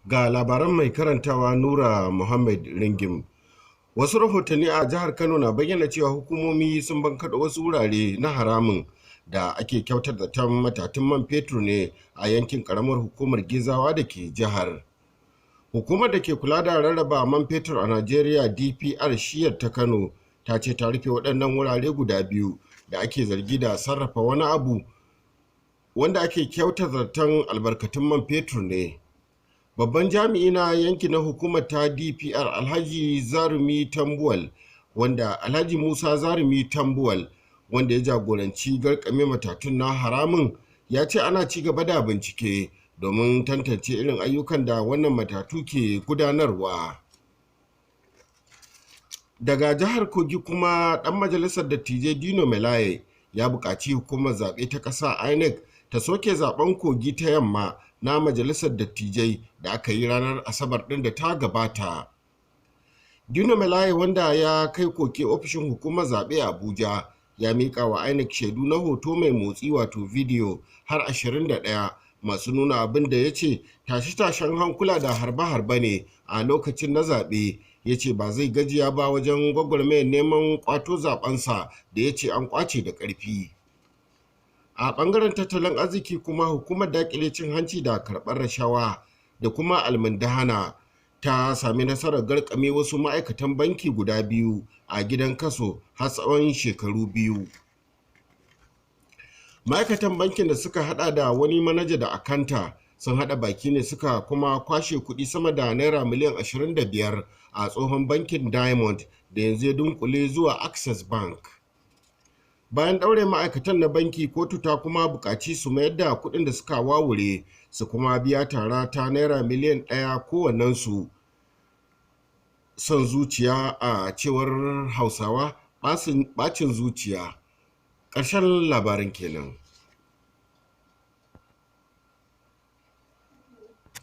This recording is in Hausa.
Ga labaran, mai karantawa Nura Muhammad Ringim. Wasu rahotanni a jihar Kano na bayyana cewa hukumomi sun bankaɗo wasu wurare na haramun da ake kyautar zaton matatun man fetur ne a yankin karamar hukumar Gezawa da ke jihar. Hukumar da ke kula da rarraba man fetur a Najeriya, DPR shiyar ta Kano, ta ce ta rufe waɗannan wurare guda biyu da ake zargi da sarrafa wani abu wanda ake kyautar zaton albarkatun man fetur ne. Babban jami'i na yanki na hukumar ta DPR, Alhaji Zarumi Tambuwal, wanda Alhaji Musa Zarumi Tambuwal, wanda ya jagoranci garkame matatun na haramun, ya ce ana ci gaba da bincike domin tantance irin ayyukan da wannan matatu ke gudanarwa. Daga jihar Kogi kuma, dan majalisar dattijai Dino Melaye ya buƙaci hukumar zaɓe ta ƙasa INEC ta soke zaben Kogi ta Yamma na majalisar dattijai da aka yi ranar Asabar ɗin da ta gabata. Dino Melaye, wanda ya kai koke ofishin hukumar zaɓe a Abuja, ya miƙa wa INEC shaidu na hoto mai motsi, wato bidiyo, har 21 masu nuna abin da ya ce tashe-tashen hankula da harbe-harbe ne a lokacin na zaɓe. Ya ce ba zai gajiya ba wajen gwagwarmayar neman kwato zabensa da ya ce an kwace da ƙarfi. A ɓangaren tattalin arziki kuma, hukumar dakile cin hanci da karɓar rashawa da kuma almundahana ta sami nasarar garkame wasu ma'aikatan banki guda biyu a gidan kaso har tsawon shekaru 2. Ma'aikatan bankin da suka hada da wani manaja da akanta sun hada baki ne suka kuma kwashe kuɗi sama da naira miliyan 25 a tsohon bankin Diamond da yanzu ya dunkule zuwa Access Bank. Bayan ɗaure ma'aikatan na banki, kotu ta kuma buƙaci su mayar da kuɗin da suka wawure su kuma biya tara ta naira miliyan 1 kowannensu. Son zuciya, a cewar Hausawa, bacin zuciya. Ƙarshen labarin kenan.